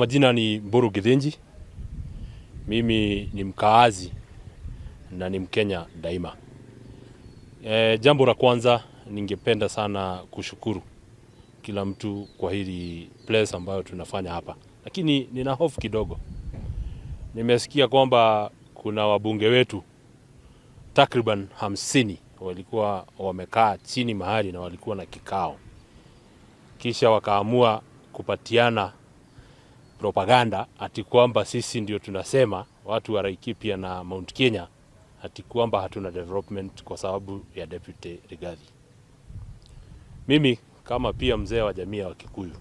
Majina ni Mburu Githinji. Mimi ni mkaazi na ni Mkenya daima. Jambo la kwanza ningependa sana kushukuru kila mtu kwa hili place ambayo tunafanya hapa. Lakini nina hofu kidogo. Nimesikia kwamba kuna wabunge wetu takriban 50 walikuwa wamekaa chini mahali na walikuwa na kikao. Kisha wakaamua kupatiana propaganda ati kwamba sisi ndio tunasema watu wa Laikipia na Mount Kenya ati kwamba hatuna development kwa sababu ya Deputy Rigathi. Mimi kama pia mzee wa jamii ya Kikuyu,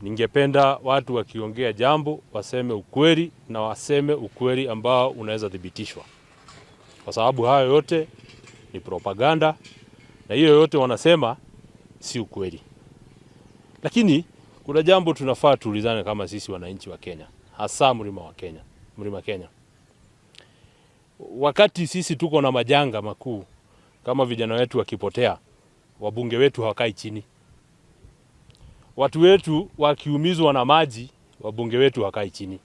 ningependa watu wakiongea jambo waseme ukweli, na waseme ukweli ambao unaweza thibitishwa. Kwa sababu hayo yote ni propaganda na hiyo yote wanasema si ukweli. Lakini kuna jambo tunafaa tuulizane kama sisi wananchi wa Kenya, hasa mlima wa Kenya, mlima Kenya. Wakati sisi tuko na majanga makuu kama vijana wetu wakipotea, wabunge wetu hawakai chini. Watu wetu wakiumizwa na maji, wabunge wetu hawakai chini.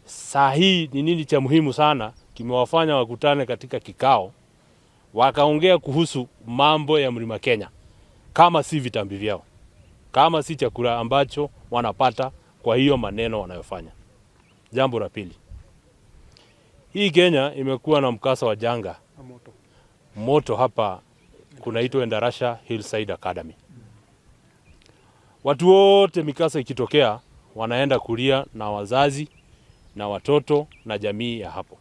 Saa hii ni nini cha muhimu sana kimewafanya wakutane katika kikao wakaongea kuhusu mambo ya mlima Kenya, kama si vitambi vyao, kama si chakula ambacho wanapata kwa hiyo maneno wanayofanya. Jambo la pili, hii Kenya imekuwa na mkasa wa janga moto hapa kunaitwa Endarasha Hillside Academy. Watu wote mikasa ikitokea wanaenda kulia na wazazi na watoto na jamii ya hapo.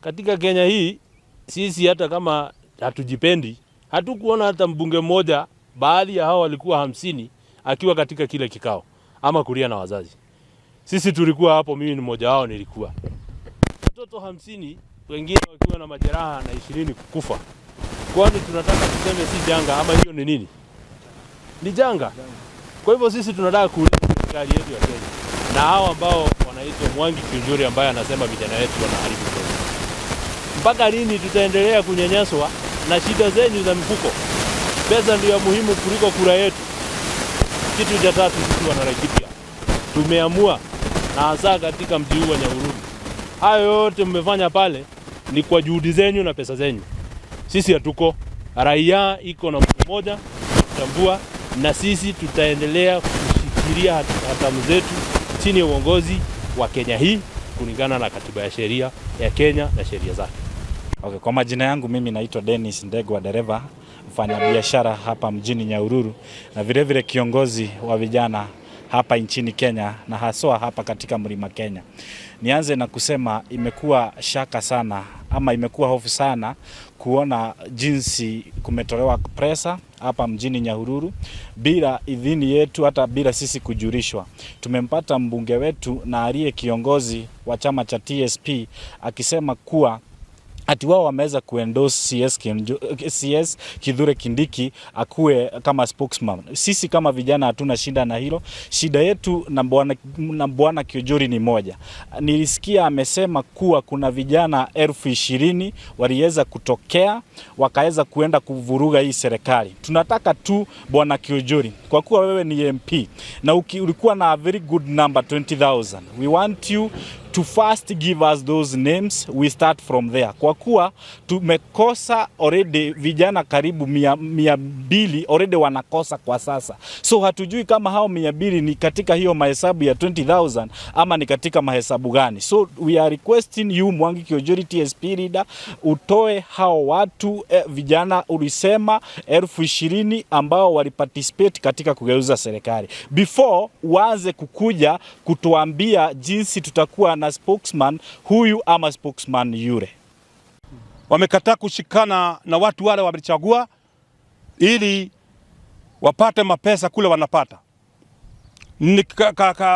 Katika Kenya hii sisi hata kama hatujipendi, hatukuona hata mbunge mmoja, baadhi ya hao walikuwa 50 akiwa katika kile kikao ama kulia na wazazi. Sisi tulikuwa hapo, mimi ni mmoja wao nilikuwa. Watoto 50 wengine wakiwa na majeraha na 20 kukufa. Kwani tunataka tuseme si janga ama hiyo ni nini? Ni janga. Kwa hivyo sisi tunataka kuuliza serikali yetu ya Kenya na hao ambao wanaitwa Mwangi Kiunjuri ambaye anasema vijana wetu wanaharibu Kenya. Mpaka lini tutaendelea kunyanyaswa na shida zenyu za mifuko? Pesa ndio muhimu kuliko kura yetu. Kitu cha tatu, sisi wana Laikipia tumeamua, na hasa katika mji huu wa Nyahururu, hayo yote mmefanya pale ni kwa juhudi zenyu na pesa zenyu. Sisi hatuko, raia iko na mtu mmoja tutambua, na sisi tutaendelea kushikilia hatamu zetu chini ya uongozi wa Kenya hii kulingana na katiba ya sheria ya Kenya na sheria zake. Okay, kwa majina yangu mimi naitwa Dennis Ndegwa, dereva mfanyabiashara hapa mjini Nyahururu na vile vile kiongozi wa vijana hapa nchini Kenya na haswa hapa katika mlima Kenya. Nianze na kusema imekuwa shaka sana ama imekuwa hofu sana kuona jinsi kumetolewa presa hapa mjini Nyahururu bila idhini yetu, hata bila sisi kujulishwa. Tumempata mbunge wetu na aliye kiongozi wa chama cha TSP akisema kuwa ati wao wameweza kuendorse CS Kithure Kindiki akuwe kama spokesman. Sisi kama vijana hatuna shida na hilo. Shida yetu na bwana Kiunjuri ni moja. Nilisikia amesema kuwa kuna vijana 20,000 waliweza kutokea wakaweza kuenda kuvuruga hii serikali. Tunataka tu bwana Kiunjuri, kwa kuwa wewe ni MP na ulikuwa na a very good number 20,000. We want you to first give us those names, we start from there. Kwa kuwa tumekosa already vijana karibu 200 already wanakosa kwa sasa. So hatujui kama hao 200 ni katika hiyo mahesabu ya 20,000 ama ni katika mahesabu gani. So we are requesting you Mwangi Kiunjuri TSP leader utoe hao watu vijana ulisema 20,000 ambao waliparticipate katika kugeuza serikali. Before uanze kukuja kutuambia jinsi tutakuwa na spokesman huyu ama spokesman yule. Wamekataa kushikana na watu wale walichagua ili wapate mapesa kule wanapata.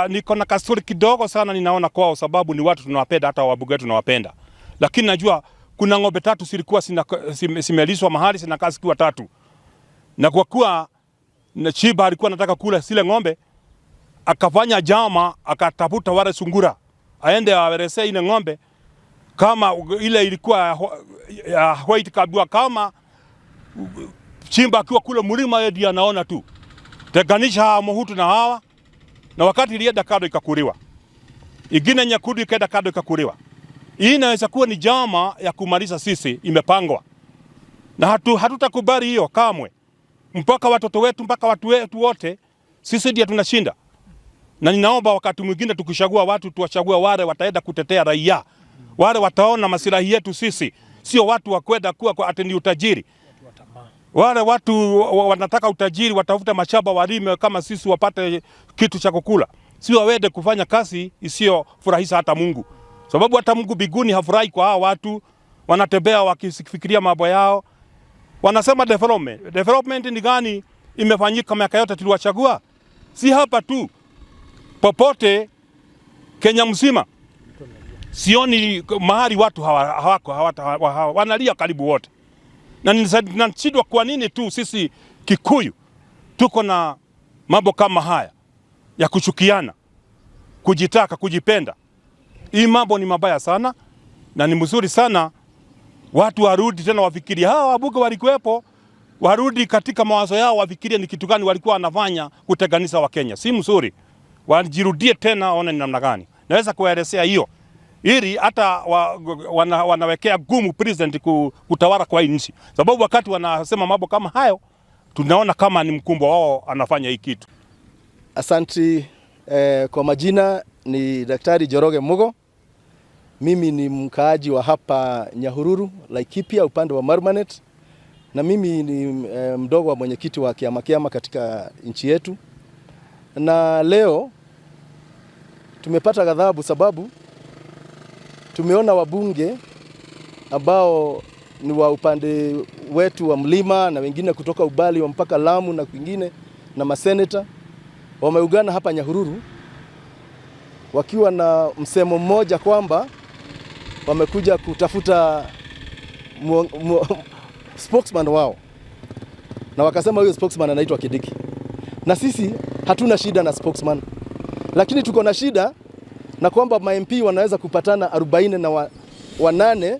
Niko na kasuri kidogo sana ninaona kwao, sababu ni watu tunawapenda, hata wabunge tunawapenda. Lakini najua kuna ng'ombe 3 zilikuwa simelishwa mahali zinakaa zikiwa 3. Na kwa kuwa Chiba alikuwa anataka kula zile ng'ombe, akafanya jama, akatafuta wale sungura aende awerese ile ng'ombe kama ile ilikuwa ya white kabua, kama Chimba akiwa kule mlima yeye anaona tu. Tenganisha hawa Muhutu na hawa Na wakati ilienda kado ikakuliwa, ingine nyekundu ikaenda kado ikakuliwa. Hii inaweza kuwa ni jama ya kumaliza sisi, imepangwa na hatutakubali hiyo kamwe, mpaka watoto wetu, mpaka watu wetu wote, sisi ndiye tunashinda. Na ninaomba wakati mwingine tukichagua watu tuwachague wale wataenda kutetea raia, wale wataona masilahi yetu sisi, sio watu wa kwenda kuwa kwa ati ni utajiri. Wale watu wanataka utajiri, watafuta mashamba walime kama sisi wapate kitu cha kukula, sio wawende kufanya kazi isiyofurahisha hata Mungu, sababu hata Mungu biguni hafurahi kwa hao watu wanatembea wakifikiria mambo yao. Wanasema development. Development ni gani imefanyika miaka yote tuliwachagua? Si hapa tu, popote Kenya mzima. Sioni mahali watu hawako wanalia karibu wote. Na ninashindwa kwa nini tu sisi Kikuyu tuko na mambo kama haya ya kuchukiana, kujitaka, kujipenda. Hii mambo ni mabaya sana, na ni mzuri sana watu warudi tena wafikirie. Hawa wabunge walikuwepo, warudi katika mawazo yao, wafikirie ni kitu gani walikuwa wanafanya kutenganisha Wakenya. Si mzuri, wajirudie tena, waone ni namna gani naweza kuelezea hiyo, ili hata wanawekea gumu president kutawala kwa hii nchi, sababu wakati wanasema mambo kama hayo tunaona kama ni mkumbwa wao anafanya hii kitu. Asanti. Kwa majina ni Daktari Njoroge Mugo. Mimi ni mkaaji wa hapa Nyahururu, Laikipia, upande wa Marmanet, na mimi ni mdogo wa mwenyekiti wa Kiama Kiama katika nchi yetu. Na leo tumepata ghadhabu sababu tumeona wabunge ambao ni wa upande wetu wa mlima na wengine kutoka ubali wa mpaka Lamu na kwingine na maseneta wameungana hapa Nyahururu wakiwa na msemo mmoja kwamba wamekuja kutafuta spokesman wao, na wakasema huyo spokesman anaitwa Kindiki. Na sisi hatuna shida na spokesman, lakini tuko na shida na kwamba ma MP wanaweza kupatana 48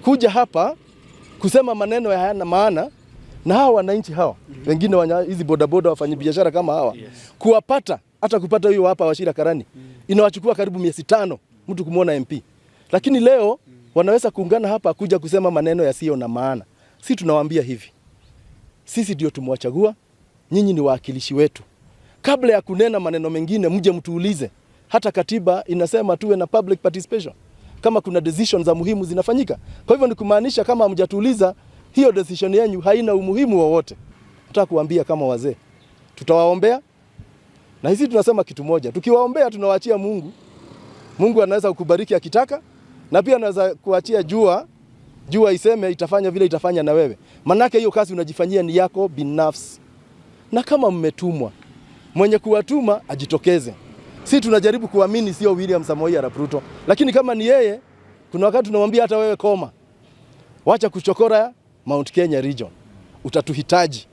kuja hapa kusema maneno hayana maana, na hawa wananchi hawa wengine hizi bodaboda, wafanyabiashara kama hawa, kuwapata hata kupata huyo hapa Wachira Karani inawachukua karibu miezi 5 mtu kumuona MP. Lakini leo wanaweza kuungana hapa kuja kusema maneno yasiyo na maana. Sisi tunawaambia hivi, sisi ndio tumewachagua, nyinyi ni wawakilishi wetu. Kabla ya kunena maneno mengine mje mtuulize. Hata katiba inasema tuwe na public participation kama kuna decisions za muhimu zinafanyika. Kwa hivyo ni kumaanisha kama hamjatuuliza, hiyo decision yenu haina umuhimu wowote. Nataka kuambia kama wazee, tutawaombea. Na sisi tunasema kitu moja, tukiwaombea tunawaachia Mungu. Mungu anaweza kukubariki akitaka, na pia anaweza kuachia jua iseme itafanya vile itafanya na wewe. Manake hiyo kazi unajifanyia ni yako binafsi. Na kama mmetumwa, mwenye kuwatuma ajitokeze. Si tunajaribu kuamini sio William Samoei Arap Ruto, lakini kama ni yeye, kuna wakati tunamwambia hata wewe koma. Wacha kuchokora Mount Kenya region. Utatuhitaji.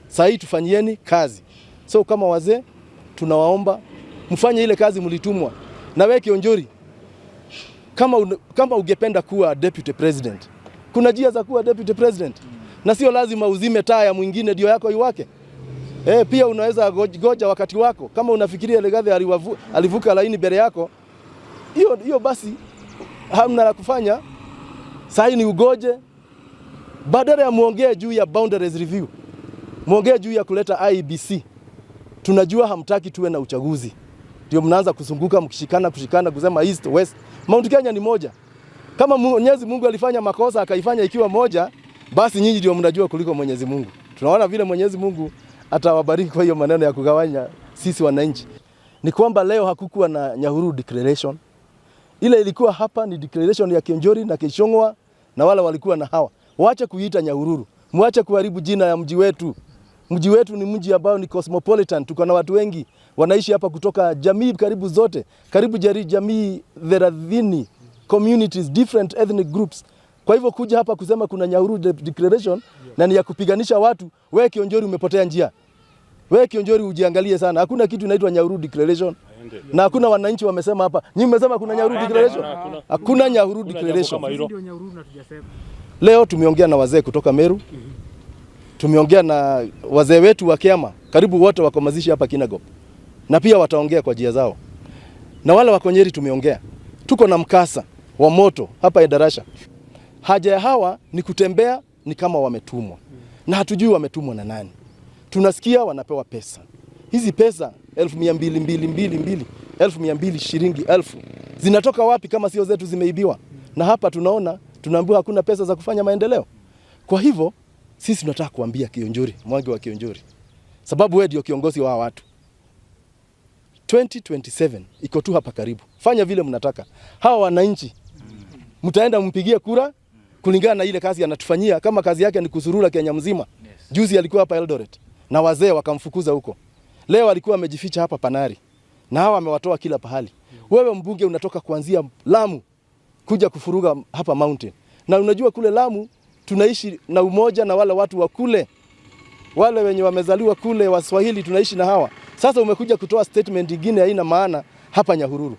Sasa hii tufanyieni kazi. So kama wazee tunawaomba mfanye ile kazi mlitumwa. Na wewe Kionjori, kama ungependa kuwa deputy president, kuna njia za kuwa deputy president. Na sio lazima uzime taa ya mwingine ndio yako iwake. Pia unaweza goja wakati wako. Kama unafikiria Legathe alivuka laini mbele yako, hiyo basi hamna la kufanya. Sasa ni ugoje. Badala ya muongee juu ya boundaries review, muongee juu ya kuleta IEBC. Tunajua hamtaki tuwe na uchaguzi. Ndio mnaanza kuzunguka mkishikana kushikana kusema East West. Mount Kenya ni moja. Kama Mwenyezi Mungu alifanya makosa akaifanya ikiwa moja, basi nyinyi ndio mnajua kuliko Mwenyezi Mungu. Tunaona vile Mwenyezi Mungu atawabariki kwa hiyo maneno ya kugawanya sisi wananchi. Ni kwamba leo hakukuwa na Nyahururu declaration. Ile ilikuwa hapa ni declaration ya Kionjori na Kishongwa na wala walikuwa na hawa. Waache kuiita Nyahururu. Mwache kuharibu jina ya mji wetu. Mji wetu ni mji ambao ni cosmopolitan. Tuko na watu wengi wanaishi hapa kutoka jamii karibu zote. Karibu jamii 30 communities, different ethnic groups. Kwa hivyo kuja hapa kusema kuna Nyahururu declaration na ni ya kupiganisha watu, wewe Kionjori umepotea njia. Wewe Kionjori ujiangalie sana. Hakuna kitu inaitwa Nyahururu declaration. Na hakuna wananchi wamesema hapa. Nyinyi mmesema kuna Nyahururu declaration? Hakuna Nyahururu declaration. Leo tumeongea na wazee kutoka Meru. Tumeongea na wazee wetu wa Kiama. Karibu wote wako mazishi hapa Kinangop. na pia wataongea kwa njia zao. Na wale wako Nyeri tumeongea, tuko na mkasa wa moto hapa Endarasha. Haja ya hawa ni kutembea ni kama wametumwa, na hatujui wametumwa na nani. Tunasikia wanapewa pesa, hizi pesa 200,222 200,000 shilingi 1,000 zinatoka wapi kama sio zetu zimeibiwa? Na hapa tunaona tunaambiwa hakuna pesa za kufanya maendeleo. Kwa hivyo sisi tunataka kuambia Kiunjuri, Mwangi wa Kiunjuri, sababu wewe ndio kiongozi wa watu. 2027 iko tu hapa karibu, fanya vile mnataka. Hawa wananchi mtaenda mpigie kura kulingana na ile kazi anatufanyia. Kama kazi yake ni kusurura Kenya mzima. Juzi alikuwa hapa Eldoret na wazee wakamfukuza huko. Leo alikuwa amejificha hapa Panari na hawa amewatoa kila pahali. Wewe mbunge unatoka kuanzia Lamu kuja kufuruga hapa Mountain, na unajua kule Lamu tunaishi na umoja na wale watu wa kule, wale wenye wamezaliwa kule Waswahili tunaishi na hawa. Sasa umekuja kutoa statement nyingine haina maana hapa Nyahururu.